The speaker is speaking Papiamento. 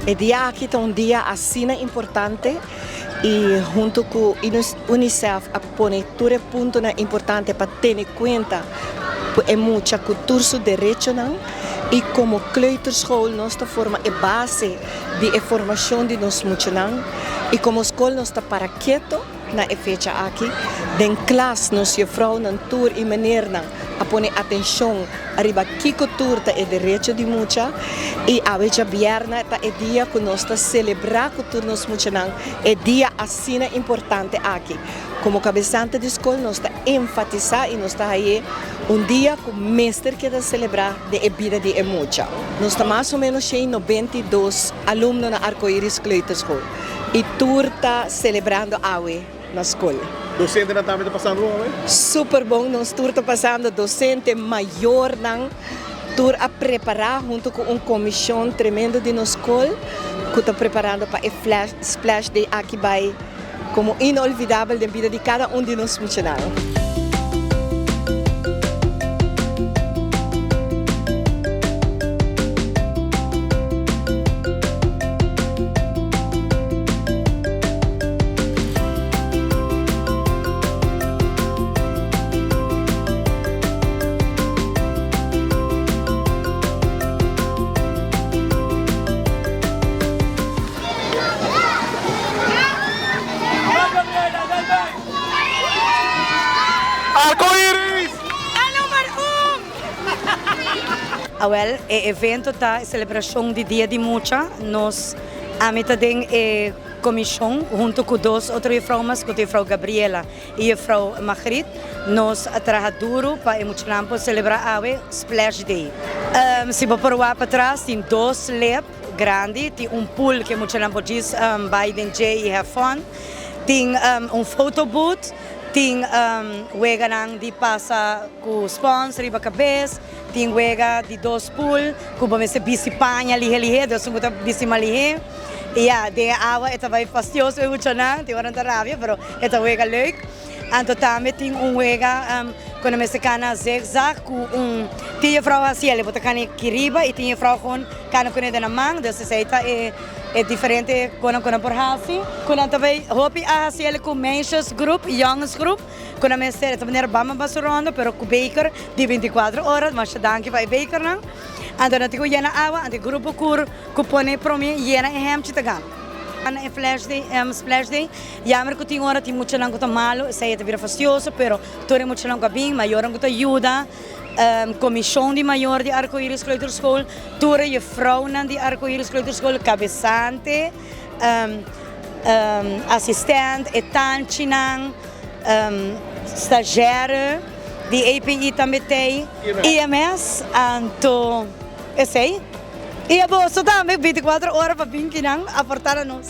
E dia aki ta un dia asina importante y hunto cu Unicef a pone tur e puntonan importante pa tene cuenta cu e mucha cu tur su derechonan y como kleuterschool nos ta forma e base di e formacion di nos muchanan y como scol nos ta para keto na e fecha aki. Den klas nos jefrounan tur y meneernan a pone atencion ariba kico tur ta e derecho di mucha y awe djabièrnè ta e dia cu nos ta celebra cu tur nos muchanan e dia asina importante aki. Como cabesante di scol nos ta enfatisa y nos ta haye un dia cu mester keda celebra den e bida di e mucha. Nos ta mas o menos 192 alumno na Arcoiris Kleuterschool y tur ta celebrando awe na scol. Docentenan tambe ta pasando bon awe? Super bon, nos tur ta pasando, docente, mayornan, tur a prepara hunto cu un comision tremendo di nos scol cu ta preparando pa e splash day aki bay como inolvidabel den bida di cada un di nos muchanan. Arcoiris! Awel, e evento ta e celebracion di Dia di Mucha. Nos, ami ta den e comision hunto cu dos otro juffrouw mas, cu ta juffrouw Gabriela y juffrouw Margriet. Nos a traha duro pa e muchanan por celebra awe Splash Day. Si bo por wak patras tin dos lep. Grandi, tin un pool ke muchanan por djis bai den dje i have fun, tin un photo booth, tin weganan di pasa ku spons riba kabes, tin wega di dos pool ku bo mester bisti paña lihe lihe, dus un ku ta bisti mas lihe. I ya, den e awa e ta bai fastioso e muchanan, tin ora nan ta rabia pero e ta wega leuk. Anto tambe tin un wega ku nan mester kana zigzag ku un tin jefrou hasi el, bo ta kana aki riba i tin jefrou gewoon kana kuné den nan man, dus esei ta e e diferente konan ku nan por hasi. Ku nan ta bai hopi a hasi el ku meisjesgroep, jongensgroep ku nan mester e ta manera bamba basa rondo pero ku beker di bintikuater ora, masha danki pa e bekernan. Anto nan tin ku yena awa, anto e grupo kur ku pone prome yena e hemchi ta gana. Na e flash day, splash day, Jammer ku tin ora tin muchanan ku ta malu, esei e ta bira fastioso, pero tur e muchanan ku a bin, mayornan ku ta yuda, komishon di mayor di Arcoiris Kleuterschool, tur e jufrounan di Arcoiris Kleuterschool, kabesante, asistent, e tanchinan, stazjèr di API tambe t'ei, IMS, anto esei. I a boso tambe binticuatro ora pa bin kinan aporta na nos.